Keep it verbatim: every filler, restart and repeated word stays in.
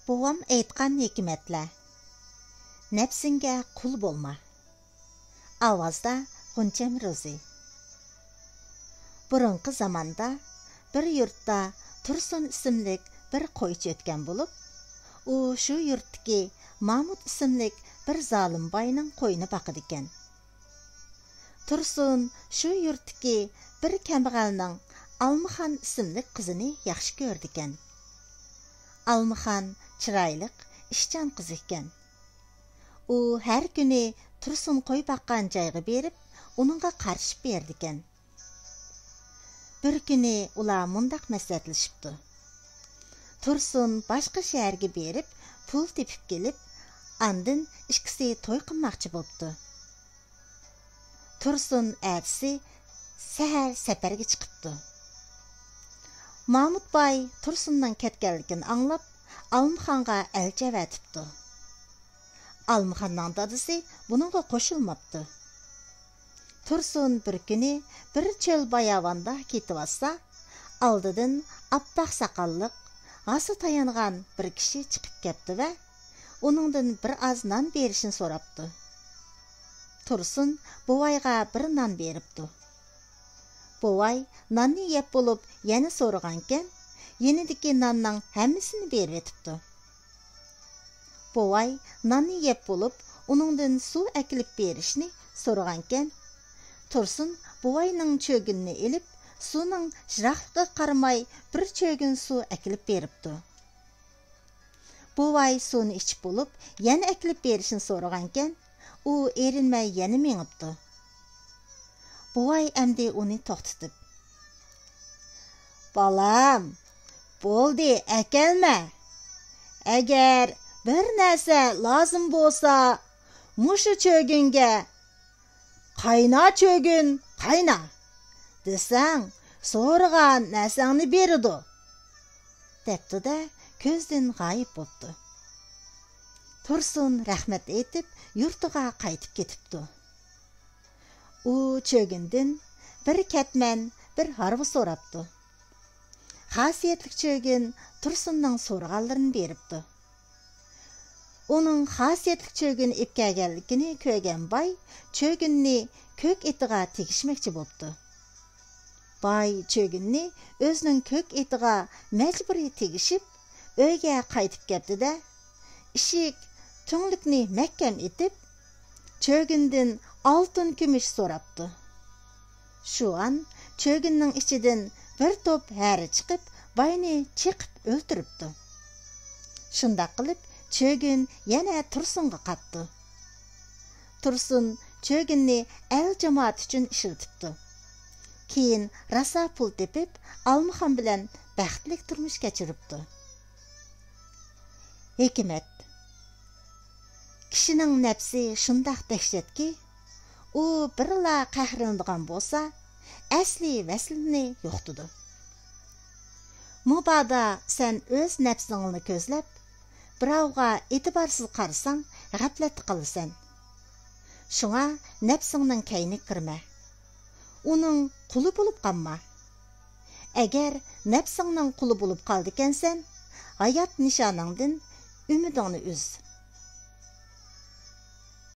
بوۋام ئېيتقان ھېكمەتلەر. نەپسىڭگە قۇل بولما. ئاۋازدا غۇنچەم روزى. بۇرۇنقى زاماندا بىر يۇرتتا تۇرسۇن ئىسىملىك بىر قويچى ئۆتكەن بولۇپ، ئۇ شۇ يۇرتتىكى مامۇت ئىسىملىك بىر زالىم باينىڭ قويىنى باقىدىكەن. تۇرسۇن شۇ يۇرتتىكى بىر كەمبەغەلنىڭ ئالمىخان ئىسىملىك قىزىنى ياخشى كۆرىدىكەن. ئالمىخان چىرايلىق، ئىشچان قىز ئىكەن. ئۇ ھەر كۈنى تۇرسۇن قوي باققان جايغا بېرىپ، ئۇنىڭغا قارىشىپ بېرىدىكەن. بىر كۈنى ئۇلار مۇنداق مەسلىھەتلىشىپتۇ. تۇرسۇن باشقا شەھەرگە بېرىپ، پۇل تېپىپ كېلىپ، ئاندىن ئىككىسى توي قىلماقچى بوپتۇ. تۇرسۇن ئەتىسى سەھەر سەپەرگە چىقىپتۇ. مامۇت باي تۇرسۇننىڭ كەتكەنلىكىنى ئاڭلاپ، ئالمىخانغا ئەلچى ئەۋەتىپتۇ. ئالمىخاننىڭ دادىسى بۇنىڭغا قوشۇلماپتۇ. تۇرسۇن بىر كۈنى بىر چۆل باياۋاندا كېتىۋاتسا، ئالدىدىن ئاپئاق ساقاللىق، غاسا تايانغان بىر كىشى چىقىپ كەپتۇ ۋە ئۇنىڭدىن بىر ئاز نان بېرىشنى سوراپتۇ. تۇرسۇن بوۋايغا بىر نان بېرىپتۇ. بوۋاي ناننى يەپ بولۇپ يەنە سورىغانىكەن، يېنىدىكى ناننىڭ ھەممىسىنى بېرىۋېتىپتۇ. بوۋاي ناننى يەپ بولۇپ، ئۇنىڭدىن سۇ ئەكېلىپ بېرىشنى سورىغانىكەن، تۇرسۇن بوۋاينىڭ چۆگۈنىنى ئېلىپ، سۇنىڭ يىراقلىقىغا قارىماي بىر چۆگۈن سۇ ئەكېلىپ بېرىپتۇ. بوۋاي سۇنى ئىچىپ بولۇپ، يەنە ئەكېلىپ بېرىشنى سورىغانىكەن، ئۇ ئېرىنمەي يەنە مېڭىپتۇ. بوۋاي ئەمدى ئۇنى توختىتىپ، بالام، بولدى، ئەكەلمە. ئەگەر بىر نەرسە لازىم بولسا، مۇشۇ چۆگۈنگە، قاينا چۆگۈن، قاينا، دېسەڭ، سورىغان نەرسەڭنى بېرىدۇ، دەپتۇ-دە، كۆزدىن غايىب بوپتۇ. تۇرسۇن رەھمەت ئېيتىپ، يۇرتىغا قايتىپ كېتىپتۇ. ئۇ چۆگۈندىن بىر كەتمەن، بىر ھارۋا سوراپتۇ. خاسىيەتلىك چۆگۈن تۇرسۇننىڭ سورىغانلىرىنى بېرىپتۇ. ئۇنىڭ خاسىيەتلىك چۆگۈن ئېلىپ كەلگەنلىكىنى كۆرگەن باي چۆگۈننى كۆك ئېتىغا تېگىشمەكچى بوپتۇ. باي چۆگۈننى ئۆزىنىڭ كۆك ئېتىغا مەجبۇرىي تېگىشىپ، ئۆيگە قايتىپ كەپتۇ-دە، ئىشىك، تۈڭلۈكنى مەھكەم ئېتىپ، چۆگۈندىن ئالتۇن كۈمۈش سوراپتۇ. شۇ ئان چۆگۈننىڭ ئىچىدىن بىر توپ ھەرە چىقىپ، باينى چېقىپ ئۆلتۈرۈپتۇ. شۇنداق قىلىپ، چۆگۈن يەنە تۇرسۇنغا قاپتۇ. تۇرسۇن چۆگۈننى ئەل جامائەت ئۈچۈن ئىشلىتىپتۇ. كېيىن راسا پۇل تېپىپ، ئالمىخان بىلەن بەختلىك تۇرمۇش كەچۈرۈپتۇ. ھېكمەت. كىشىنىڭ نەپسى شۇنداق دەھشەتكى، ئۇ بىرلا قەھرلىنىدىغان بولسا، ئەسلى ۋەسلىنى يوقىتىدۇ. مۇبادا سەن ئۆز نەپسىڭنى كۆزلەپ، بىراۋغا ئېتىبارسىز قارىساڭ، غەپلەتتە قالىسەن. شۇڭا نەپسىڭنىڭ كەينىگە كىرمە. ئۇنىڭ قۇلى بولۇپ قالما. ئەگەر نەپسىڭنىڭ قۇلى بولۇپ قالىدىكەنسەن، ھايات نىشانىڭدىن ئۈمىدىڭنى ئۈز.